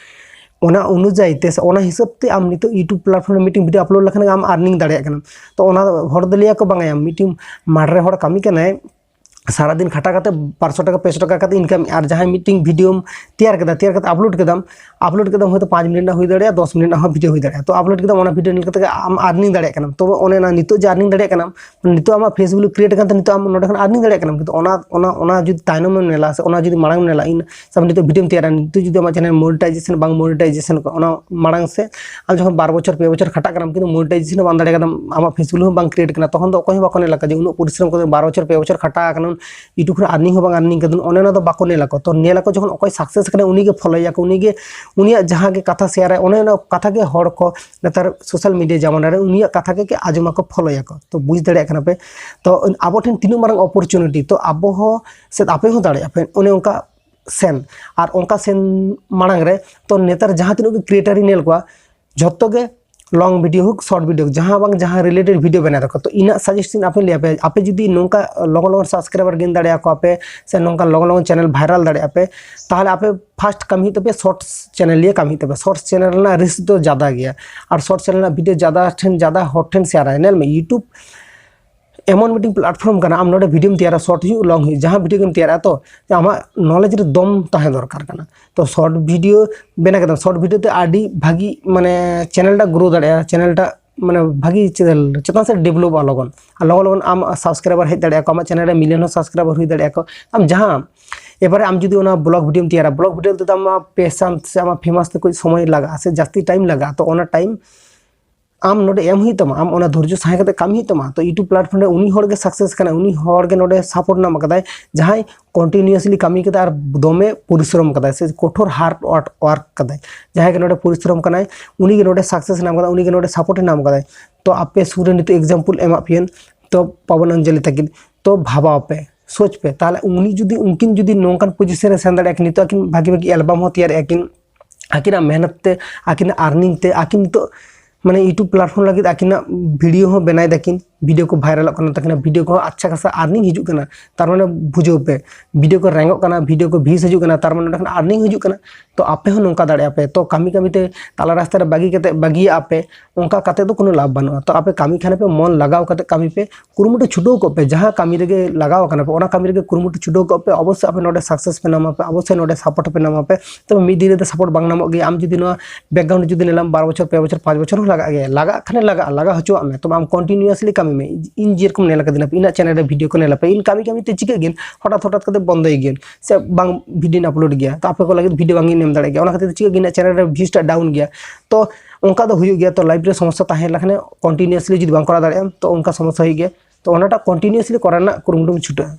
ᱚᱱᱟ ᱚᱱᱩᱡᱟᱭᱤ ᱛᱮ ᱥᱮ ᱚᱱᱟ ᱦᱤᱥᱟᱹᱵ ᱛᱮ ᱟᱢ ᱱᱤᱛᱚᱜ YouTube ᱯᱞᱟᱴᱯᱷᱚᱨᱢ ᱨᱮ ᱢᱤᱫᱴᱤᱝ ᱵᱷᱤᱰᱤᱭᱳ ᱟᱯᱞᱳᱰ ᱞᱮᱠᱷᱟᱱ ᱜᱮ ᱟᱢ ᱟᱨᱱᱤᱝ ᱫᱟᱲᱮᱭᱟᱜ ᱠᱟᱱᱟᱢ᱾ ᱛᱚ ᱚᱱᱟ ᱦᱚᱲ ᱫᱚ ᱞᱟᱹᱭᱟᱠᱚ, ᱵᱟᱝᱟ, ᱢᱤᱫᱴᱤᱝ ᱢᱟᱴᱷ ᱨᱮ ᱦᱚᱲ ᱠᱟᱹᱢᱤ ᱠᱟᱱᱟᱭ, ᱥᱟᱨᱟᱫᱤᱱ ᱠᱷᱟᱴᱟ ᱠᱟᱛᱮ ᱯᱟᱸᱪᱥᱚ ᱴᱟᱠᱟ ᱯᱮᱥᱚ ᱴᱟᱠᱟ ᱠᱟᱛᱮ ᱤᱱᱠᱟᱢ, ᱟᱨ ᱡᱟᱦᱟᱸᱭ ᱢᱤᱫᱴᱮᱱ ᱵᱷᱤᱰᱤᱭᱳᱢ ᱛᱮᱭᱟᱨ ᱠᱮᱫᱟ, ᱛᱮᱭᱟᱨ ᱠᱟᱛᱮ ᱟᱯᱞᱳᱰ ᱠᱮᱫᱟᱢ, ᱟᱯᱞᱳᱰ ᱠᱮᱫᱟᱢ ᱦᱚᱭᱛᱳ ᱯᱟᱸᱪ ᱢᱤᱱᱤᱴ ᱨᱮᱱᱟᱜ ᱦᱩᱭ ᱫᱟᱲᱮᱭᱟᱜᱼᱟ, ᱫᱚᱥ ᱢᱤᱱᱤᱴ ᱨᱮᱱᱟᱜ ᱦᱚᱸ ᱵᱷᱤᱰᱤᱭᱳ ᱦᱩᱭ ᱫᱟᱲᱮᱭᱟᱜᱼᱟ, ᱛᱚ ᱟᱯᱞᱳᱰ ᱠᱮᱫᱟᱢ, ᱚᱱᱟ ᱵᱷᱤᱰᱤᱭᱳ ᱧᱮᱞ ᱠᱟᱛᱮ ᱜᱮ ᱟᱢ ᱟᱨᱱᱤᱝ ᱫᱟᱲᱮᱭᱟᱜ ᱠᱟᱱᱟᱢ᱾ ᱛᱚ ᱚᱱᱮ ᱚᱱᱟ ᱱᱤᱛᱚᱜ ᱡᱮ ᱟᱨᱱᱤᱝ ᱫᱟᱲᱮᱭᱟᱜ ᱠᱟᱱᱟᱢ, ᱱᱤᱛᱚᱜ ᱟᱢᱟᱜ ᱯᱷᱮᱥᱵᱩᱠ ᱠᱨᱤᱭᱮᱴ ᱠᱟᱱ ᱛᱮ ᱱᱤᱛᱚᱜ ᱟᱢ ᱱᱚᱸᱰᱮ ᱠᱷᱚᱱ ᱟᱨᱱᱤᱝ ᱫᱟᱲᱮᱭᱟᱜ ᱠᱟᱱᱟᱢ, ᱠᱤᱱᱛᱩ ᱚᱱᱟ ᱚᱱᱟ ᱚᱱᱟ ᱡᱩᱫᱤ ᱛᱟᱭᱱᱚᱢ ᱮᱢ ᱧᱮᱞᱟ ᱥᱮ ᱚᱱᱟ ᱡᱩᱫᱤ ᱢᱟᱲᱟᱝ ᱮᱢ ᱧᱮᱞᱟ, ᱤᱧ ᱥᱟᱵ ᱱᱤᱛᱚᱜ ᱵᱷᱤᱰᱤᱭᱳᱢ ᱛᱮᱭᱟᱨᱟ, ᱱᱤᱛᱚᱜ ᱡᱩᱫᱤ ᱟᱢᱟᱜ ᱪᱮᱱᱮᱞ ᱢᱚᱱᱤᱴᱟᱭᱡᱮᱥᱚᱱ ᱵᱟᱝ ᱢᱚᱱᱤᱴᱟᱭᱡᱮᱥᱚᱱ ᱠᱚ, ᱚᱱᱟ ᱢᱟᱲᱟᱝ ᱥᱮ ᱟᱢ ᱡᱚᱠᱷᱚᱱ ᱵᱟᱨ ᱵᱚᱪᱷᱚᱨ ᱯᱮ ᱵᱚᱪᱷᱚᱨ ᱠᱷᱟᱴᱟᱜ ᱠᱟᱱᱟᱢ, ᱠᱤᱱᱛᱩ ᱢᱚᱱᱤᱴᱟᱭᱡᱮᱥᱚᱱ ᱦᱚᱸ ᱵᱟᱝ ᱫᱟᱲᱮ ᱠᱟᱫᱟᱢ, ᱟᱢᱟᱜ ᱯᱷᱮᱥᱵᱩᱠ ᱦᱚᱸ ᱵᱟᱝ ᱠᱨᱤᱭᱮᱴ ᱠᱟᱱᱟ, ᱛᱚᱠᱷᱚᱱ ᱫᱚ ᱚᱠᱚᱭ ᱦᱚᱸ ᱵᱟᱠᱚ ᱧᱮᱞᱟ ᱡᱮ ᱩᱱᱟᱹᱜ ᱯᱚᱨᱤᱥᱨᱚᱢ ᱠᱟᱛᱮ ᱵᱟᱨ ᱵᱚᱪᱷᱚᱨ ᱯᱮ ᱵᱚᱪᱷᱚᱨ ᱠᱷᱟᱴᱟ ᱟᱠᱟᱱᱟ, YouTube ᱨᱮ ᱟᱨᱱᱤᱝ ᱦᱚᱸ ᱵᱟᱝ ᱟᱨᱱᱤᱝ ᱠᱟᱫᱟ, ᱚᱱᱮ ᱚᱱᱟ ᱫᱚ ᱵᱟᱠᱚ ᱧᱮᱞᱟ ᱠᱚ᱾ ᱛᱚ ᱧᱮᱞᱟ ᱠᱚ ᱡᱚᱠᱷᱚᱱ ᱚᱠᱚᱭ ᱥᱟᱠᱥᱮᱥ ᱠᱟᱱᱟᱭ, ᱩᱱᱤ ᱜᱮ ᱯᱷᱚᱞᱳᱭᱟᱠᱚ, ᱩᱱᱤ ᱜᱮ ᱩᱱᱤᱭᱟᱜ ᱡᱟᱦᱟᱸ ᱜᱮ ᱠᱟᱛᱷᱟ ᱥᱮᱭᱟᱨᱟᱭ, ᱚᱱᱮ ᱚᱱᱟ ᱠᱟᱛᱷᱟ ᱜᱮ ᱦᱚᱲ ᱠᱚ ᱱᱮᱛᱟᱨ ᱥᱳᱥᱟᱞ ᱢᱤᱰᱤᱭᱟ ᱡᱟᱢᱟᱱᱟ ᱨᱮ ᱩᱱᱤᱭᱟᱜ ᱠᱟᱛᱷᱟ ᱜᱮ ᱟᱸᱡᱚᱢᱟᱠᱚ, ᱯᱷᱚᱞᱳᱭᱟᱠᱚ᱾ ᱛᱚ ᱵᱩᱡᱽ ᱫᱟᱲᱮᱭᱟᱜ ᱠᱟᱱᱟ ᱯᱮ, ᱛᱚ ᱟᱵᱚ ᱴᱷᱮᱱ ᱛᱤᱱᱟᱹᱜ ᱢᱟᱨᱟᱝ ᱚᱯᱚᱨᱪᱩᱱᱤᱴᱤ, ᱛᱚ ᱟᱵᱚ ᱦᱚᱸ ᱥᱮ ᱟᱯᱮ ᱦᱚᱸ ᱫᱟᱲᱮᱭᱟᱜᱼᱟ ᱯᱮ ᱚᱱᱮ ᱚᱱᱠᱟ ᱥᱮᱱ᱾ ᱟᱨ ᱚᱱᱠᱟ ᱥᱮᱱ ᱢᱟᱲᱟᱝ ᱨᱮ, ᱛᱚ ᱱᱮᱛᱟᱨ ᱡᱟᱦᱟᱸ ᱛᱤᱱᱟᱹᱜ ᱜᱮ ᱠᱨᱤᱭᱮᱴᱟᱨ ᱤᱧ ᱧᱮᱞ ᱠᱚᱣᱟ, ᱡᱷᱚᱛᱚ ᱜᱮ ᱞᱚᱝ ᱵᱷᱤᱰᱤᱭᱳ ᱦᱳᱠ, ᱥᱚᱨᱴ ᱵᱷᱤᱰᱤᱭᱳ ᱦᱳᱠ, ᱡᱟᱦᱟᱸ ᱵᱟᱝ ᱡᱟᱦᱟᱸ ᱨᱤᱞᱮᱴᱮᱰ ᱵᱷᱤᱰᱤᱭᱳ ᱵᱮᱱᱟᱣ ᱫᱟᱠᱚ᱾ ᱛᱚ ᱤᱧᱟᱹᱜ ᱥᱟᱡᱮᱥᱴᱤᱝ ᱟᱯᱮ ᱞᱟᱹᱭ ᱟᱯᱮ, ᱟᱯᱮ ᱡᱩᱫᱤ ᱱᱚᱝᱠᱟ ᱞᱚᱜᱚᱱ ᱞᱚᱜᱚᱱ ᱥᱟᱵᱥᱠᱨᱟᱭᱵᱟᱨ ᱜᱮᱱ ᱫᱟᱲᱮᱭᱟᱠᱚᱣᱟ ᱯᱮ, ᱥᱮ ᱱᱚᱝᱠᱟ ᱞᱚᱜᱚᱱ ᱞᱚᱜᱚᱱ ᱪᱮᱱᱮᱞ ᱵᱷᱟᱭᱨᱟᱞ ᱫᱟᱲᱮᱭᱟᱜᱼᱟ ᱯᱮ, ᱛᱟᱦᱚᱞᱮ ᱟᱯᱮ ᱯᱷᱟᱥᱴ ᱠᱟᱹᱢᱤ ᱦᱩᱭᱩᱜ ᱛᱟᱯᱮᱭᱟ ᱥᱚᱨᱴᱥ ᱪᱮᱱᱮᱞ ᱱᱤᱭᱮ ᱠᱟᱹᱢᱤ ᱦᱩᱭᱩᱜ ᱛᱟᱯᱮᱭᱟ᱾ ᱥᱚᱨᱴᱥ ᱪᱮᱱᱮᱞ ᱨᱮᱱᱟᱜ ᱨᱤᱥᱠ ᱫᱚ ᱡᱟᱫᱟ ᱜᱮᱭᱟ, ᱟᱨ ᱥᱚᱨᱴᱥ ᱪᱮᱱᱮᱞ ᱨᱮᱱᱟᱜ ᱵᱷᱤᱰᱤᱭᱳ ᱡᱟᱫᱟ ᱴᱷᱮᱱ ᱡᱟᱫᱟ ᱦᱚᱲ ᱴᱷᱮᱱ ᱥᱮᱭᱟᱨᱟᱭ᱾ ᱧᱮᱞ ᱢᱮ, YouTube ᱮᱢᱚᱱ ᱢᱤᱫᱴᱤᱝ ᱯᱞᱟᱴᱯᱷᱚᱨᱢ ᱠᱟᱱᱟ, ᱟᱢ ᱱᱚᱰᱮ ᱵᱷᱤᱰᱤᱭᱳᱢ ᱛᱮᱭᱟᱨᱟ, ᱥᱚᱨᱴ ᱦᱩᱭᱩᱜ, ᱞᱚᱝ ᱦᱩᱭᱩᱜ, ᱡᱟᱦᱟᱸ ᱵᱷᱤᱰᱤᱭᱳ ᱜᱮᱢ ᱛᱮᱭᱟᱨᱟ, ᱛᱚ ᱟᱢᱟᱜ ᱱᱚᱞᱮᱡᱽ ᱨᱮ ᱫᱚᱢ ᱛᱟᱦᱮᱸ ᱫᱚᱨᱠᱟᱨ ᱠᱟᱱᱟ᱾ ᱛᱚ ᱥᱚᱨᱴ ᱵᱷᱤᱰᱤᱭᱳ ᱵᱮᱱᱟᱣ ᱠᱮᱫᱟᱢ, ᱥᱚᱨᱴ ᱵᱷᱤᱰᱤᱭᱳ ᱛᱮ ᱟᱹᱰᱤ ᱵᱷᱟᱹᱜᱤ ᱢᱟᱱᱮ ᱪᱮᱱᱮᱞ ᱴᱟ ᱜᱨᱳ ᱫᱟᱲᱮᱭᱟᱜᱼᱟ, ᱪᱮᱱᱮᱞ ᱴᱟ ᱢᱟᱱᱮ ᱵᱷᱟᱹᱜᱤ ᱪᱮᱱᱮᱞ ᱪᱮᱛᱟᱱ ᱥᱮᱫ ᱰᱮᱵᱷᱞᱚᱯᱚᱜᱼᱟ ᱞᱚᱜᱚᱱ, ᱟᱨ ᱞᱚᱜᱚᱱ ᱞᱚᱜᱚᱱ ᱟᱢ ᱥᱟᱵᱥᱠᱨᱟᱭᱵᱟᱨ ᱦᱮᱡ ᱫᱟᱲᱮᱭᱟᱜᱼᱟ, ᱟᱢᱟᱜ ᱪᱮᱱᱮᱞ ᱨᱮ ᱢᱤᱞᱤᱭᱚᱱ ᱦᱚᱸ ᱥᱟᱵᱥᱠᱨᱟᱭᱵᱟᱨ ᱦᱩᱭ ᱫᱟᱲᱮᱭᱟᱜᱼᱟ ᱠᱚ᱾ ᱟᱢ ᱡᱟᱦᱟᱸ ᱮᱵᱟᱨᱮ ᱟᱢ ᱡᱩᱫᱤ ᱚᱱᱟ ᱵᱞᱚᱜ ᱵᱷᱤᱰᱤᱭᱳᱢ ᱛᱮᱭᱟᱨᱟ, ᱵᱞᱚᱜ ᱵᱷᱤᱰᱤᱭᱳ ᱛᱮᱫᱚ ᱟᱢᱟᱜ ᱯᱮᱥᱟᱱ ᱥᱮ ᱟᱢᱟᱜ ᱯᱷᱮᱢᱟᱥ ᱛᱮ ᱠᱩᱪ ᱥᱚᱢᱚᱭ ᱞᱟᱜᱟᱜᱼᱟ ᱥᱮ ᱡᱟᱹᱥᱛᱤ ᱴᱟᱭᱤᱢ ᱞᱟᱜᱟᱜᱼᱟ, ᱛᱚ ᱚᱱᱟ ᱴᱟᱭᱤᱢ ᱟᱢ ᱱᱚᱰᱮ ᱮᱢ ᱦᱩᱭᱩᱜ ᱛᱟᱢᱟ, ᱟᱢ ᱚᱱᱟ ᱫᱷᱳᱨᱡᱚ ᱥᱟᱦᱟ ᱠᱟᱛᱮ ᱠᱟᱹᱢᱤ ᱦᱩᱭᱩᱜ ᱛᱟᱢᱟ᱾ ᱛᱚ YouTube ᱯᱞᱟᱴᱯᱷᱚᱨᱢ ᱨᱮ ᱩᱱᱤ ᱦᱚᱲ ᱜᱮ ᱥᱟᱠᱥᱮᱥ ᱠᱟᱱᱟᱭ, ᱩᱱᱤ ᱦᱚᱲ ᱜᱮ ᱱᱚᱰᱮ ᱥᱟᱯᱳᱨᱴ ᱧᱟᱢ ᱠᱟᱫᱟᱭ, ᱡᱟᱦᱟᱸᱭ ᱠᱚᱱᱴᱤᱱᱤᱭᱩᱥᱞᱤ ᱠᱟᱹᱢᱤ ᱠᱟᱫᱟᱭ ᱟᱨ ᱫᱚᱢᱮ ᱯᱚᱨᱤᱥᱨᱚᱢ ᱠᱟᱫᱟᱭ ᱥᱮ ᱠᱚᱴᱷᱳᱨ ᱦᱟᱨᱰ ᱣᱟᱨᱠ ᱠᱟᱫᱟᱭ, ᱡᱟᱦᱟᱸᱭ ᱜᱮ ᱱᱚᱰᱮ ᱯᱚᱨᱤᱥᱨᱚᱢ ᱠᱟᱱᱟᱭ, ᱩᱱᱤ ᱜᱮ ᱱᱚᱰᱮ ᱥᱟᱠᱥᱮᱥ ᱧᱟᱢ ᱠᱟᱫᱟᱭ, ᱩᱱᱤ ᱜᱮ ᱱᱚᱰᱮ ᱥᱟᱯᱳᱨᱴ ᱮ ᱧᱟᱢ ᱠᱟᱫᱟᱭ᱾ ᱛᱚ ᱟᱯᱮ ᱥᱩᱨ ᱨᱮ ᱱᱤᱛᱚᱜ ᱮᱠᱡᱟᱢᱯᱚᱞ ᱮᱢᱟᱜ ᱯᱮᱭᱟᱹᱧ, ᱛᱚ ᱯᱟᱵᱚᱱ ᱚᱧᱡᱚᱞᱤ ᱛᱟᱹᱠᱤᱱ, ᱛᱚ ᱵᱷᱟᱵᱟᱣ ᱯᱮ, ᱥᱳᱪ ᱯᱮ, ᱛᱟᱦᱚᱞᱮ ᱩᱱᱤ ᱡᱩᱫᱤ, ᱩᱱᱠᱤᱱ ᱡᱩᱫᱤ ᱱᱚᱝᱠᱟᱱ ᱯᱚᱡᱤᱥᱚᱱ ᱨᱮ ᱥᱮᱱ ᱫᱟᱲᱮᱭᱟᱜᱼᱟ ᱠᱤᱱ, ᱱᱤᱛᱚᱜ ᱟᱹᱠᱤᱱ ᱵᱷᱟᱹᱜᱤ ᱵᱷᱟᱹᱜᱤ ᱮᱞᱵᱟᱢ ᱦᱚᱸ ᱛᱮᱭᱟᱨᱮᱜᱼᱟ ᱠᱤᱱ, ᱟᱹᱠᱤᱱᱟᱜ ᱢᱮᱦᱱᱚᱛ ᱛᱮ, ᱟᱹᱠᱤᱱᱟᱜ ᱟᱨᱱᱤᱝ ᱛᱮ, ᱟᱹᱠᱤᱱ ᱱᱤᱛᱚᱜ ᱢᱟᱱᱮ YouTube ᱯᱞᱟᱴᱯᱷᱚᱨᱢ ᱞᱟᱹᱜᱤᱫ ᱟᱹᱠᱤᱱᱟᱜ ᱵᱷᱤᱰᱤᱭᱳ ᱦᱚᱸ ᱵᱮᱱᱟᱭ ᱫᱟᱹᱠᱤᱱ, ᱵᱷᱤᱰᱤᱭᱳ ᱠᱚ ᱵᱷᱟᱭᱨᱟᱞᱚᱜ ᱠᱟᱱᱟ, ᱛᱟᱹᱠᱤᱱᱟᱜ ᱵᱷᱤᱰᱤᱭᱳ ᱠᱚᱦᱚᱸ ᱟᱪᱪᱷᱟ ᱠᱷᱟᱥᱟ ᱟᱨᱱᱤᱝ ᱦᱤᱡᱩᱜ ᱠᱟᱱᱟ᱾ ᱛᱟᱨ ᱢᱟᱱᱮ ᱵᱩᱡᱷᱟᱹᱣ ᱯᱮ, ᱵᱷᱤᱰᱤᱭᱳ ᱠᱚ ᱨᱮᱝᱚᱜ ᱠᱟᱱᱟ, ᱵᱷᱤᱰᱤᱭᱳ ᱠᱚ ᱵᱷᱤᱭᱩᱡᱽ ᱦᱤᱡᱩᱜ ᱠᱟᱱᱟ, ᱛᱟᱨ ᱢᱟᱱᱮ ᱚᱸᱰᱮ ᱠᱷᱚᱱ ᱟᱨᱱᱤᱝ ᱦᱤᱡᱩᱜ ᱠᱟᱱᱟ᱾ ᱛᱚ ᱟᱯᱮ ᱦᱚᱸ ᱱᱚᱝᱠᱟ ᱫᱟᱲᱮᱭᱟᱜᱼᱟ ᱯᱮ᱾ ᱛᱚ ᱠᱟᱹᱢᱤ ᱠᱟᱹᱢᱤ ᱛᱮ ᱛᱟᱞᱟ ᱨᱟᱥᱛᱟ ᱨᱮ ᱵᱟᱹᱜᱤ ᱠᱟᱛᱮ, ᱵᱟᱹᱜᱤᱭᱟᱜᱼᱟ ᱯᱮ, ᱚᱱᱠᱟ ᱠᱟᱛᱮ ᱫᱚ ᱠᱳᱱᱳ ᱞᱟᱵᱷ ᱵᱟᱹᱱᱩᱜᱼᱟ᱾ ᱛᱚ ᱟᱯᱮ ᱠᱟᱹᱢᱤ ᱠᱷᱟᱱ ᱯᱮ, ᱢᱚᱱ ᱞᱟᱜᱟᱣ ᱠᱟᱛᱮ ᱠᱟᱹᱢᱤ ᱯᱮ, ᱠᱩᱨᱩᱢᱩᱴᱩ ᱪᱷᱩᱴᱟᱹᱣ ᱠᱚᱜ ᱯᱮ᱾ ᱡᱟᱦᱟᱸ ᱠᱟᱹᱢᱤ ᱨᱮᱜᱮ ᱞᱟᱜᱟᱣ ᱟᱠᱟᱱᱟ ᱯᱮ, ᱚᱱᱟ ᱠᱟᱹᱢᱤ ᱨᱮᱜᱮ ᱠᱩᱨᱩᱢᱩᱴᱩ ᱪᱷᱩᱴᱟᱹᱣ ᱠᱚᱜ ᱯᱮ᱾ ᱚᱵᱚᱥᱥᱳᱭ ᱟᱯᱮ ᱱᱚᱰᱮ ᱥᱟᱠᱥᱮᱥ ᱯᱮ ᱧᱟᱢᱟ ᱯᱮ, ᱚᱵᱚᱥᱥᱳᱭ ᱱᱚᱰᱮ ᱥᱟᱯᱳᱨᱴ ᱯᱮ ᱧᱟᱢᱟ ᱯᱮ᱾ ᱛᱚᱵᱮ ᱢᱤᱫ ᱫᱤᱱ ᱨᱮᱫᱚ ᱥᱟᱯᱳᱨᱴ ᱵᱟᱝ ᱧᱟᱢᱚᱜ ᱜᱮᱭᱟ᱾ ᱟᱢ ᱡᱩᱫᱤ ᱱᱚᱣᱟ ᱵᱮᱠᱜᱨᱟᱣᱩᱱᱰ ᱡᱩᱫᱤ ᱧᱮᱞᱟᱢ, ᱵᱟᱨ ᱵᱚᱪᱷᱚᱨ, ᱯᱮ ᱵᱚᱪᱷᱚᱨ, ᱯᱟᱸᱪ ᱵᱚᱪᱷᱚᱨ ᱦᱚᱸ ᱞᱟᱜᱟᱜ ᱜᱮᱭᱟ, ᱞᱟᱜᱟᱜ ᱠᱷᱟᱱᱮ ᱞᱟᱜᱟᱜᱼᱟ, ᱞᱟᱜᱟ ᱦᱚᱪᱚᱣᱟᱜ ᱢᱮ᱾ ᱛᱚᱵᱮ ᱟᱢ ᱠᱚᱱᱴᱤᱱᱤᱭᱩᱥᱞᱤ ᱠᱟᱹᱢᱤ ᱢᱮ᱾ ᱤᱧ ᱡᱮᱨᱚᱠᱚᱢ ᱧᱮᱞ ᱠᱟᱫᱤᱧ, ᱤᱧᱟᱹᱜ ᱪᱮᱱᱮᱞ ᱨᱮ ᱵᱷᱤᱰᱤᱭᱳ ᱠᱚ ᱧᱮᱞ ᱟᱯᱮ, ᱤᱧ ᱠᱟᱹᱢᱤ ᱠᱟᱹᱢᱤ ᱛᱮ ᱪᱤᱠᱟᱹᱜ ᱜᱮᱭᱟ, ᱦᱚᱴᱟᱛ ᱦᱚᱴᱟᱛ ᱠᱟᱛᱮ ᱵᱚᱱᱫᱚᱭ ᱜᱮᱭᱟ, ᱥᱮ ᱵᱟᱝ ᱵᱷᱤᱰᱤᱭᱳᱧ ᱟᱯᱞᱳᱰ ᱜᱮᱭᱟ᱾ ᱛᱚ ᱟᱯᱮ ᱠᱚ ᱞᱟᱹᱜᱤᱫ ᱵᱷᱤᱰᱤᱭᱳ ᱵᱟᱝ ᱤᱧ ᱮᱢ ᱫᱟᱲᱮᱭᱟᱜ ᱜᱮᱭᱟ, ᱚᱱᱟ ᱠᱷᱟᱹᱛᱤᱨ ᱛᱮ ᱪᱤᱠᱟᱹᱜ ᱜᱮᱭᱟ, ᱤᱧᱟᱹᱜ ᱪᱮᱱᱮᱞ ᱨᱮ ᱵᱷᱤᱭᱩᱡᱽ ᱴᱟᱜ ᱰᱟᱣᱩᱱ ᱜᱮᱭᱟ᱾ ᱛᱚ ᱚᱱᱠᱟ ᱫᱚ ᱦᱩᱭᱩᱜ ᱜᱮᱭᱟ᱾ ᱛᱚ ᱞᱟᱭᱤᱯᱷ ᱨᱮ ᱥᱚᱢᱚᱥᱥᱟ ᱛᱟᱦᱮᱸ ᱞᱮᱠᱷᱟᱱ ᱠᱚᱱᱴᱤᱱᱤᱭᱩᱥᱞᱤ ᱡᱩᱫᱤ ᱵᱟᱝ ᱠᱚᱨᱟᱣ ᱫᱟᱲᱮᱭᱟᱜᱼᱟᱢ, ᱛᱚ ᱚᱱᱠᱟ ᱥᱚᱢᱚᱥᱥᱟ ᱦᱩᱭᱩᱜ ᱜᱮᱭᱟ᱾ ᱛᱚ ᱚᱱᱟᱴᱟᱜ ᱠᱚᱱᱴᱤᱱᱤᱭᱩᱥᱞᱤ ᱠᱚᱨᱟᱣ ᱨᱮᱱᱟᱜ ᱠᱩᱨᱩᱢᱩᱴᱩᱢ ᱪᱷᱩᱴᱟᱹᱜᱼᱟ᱾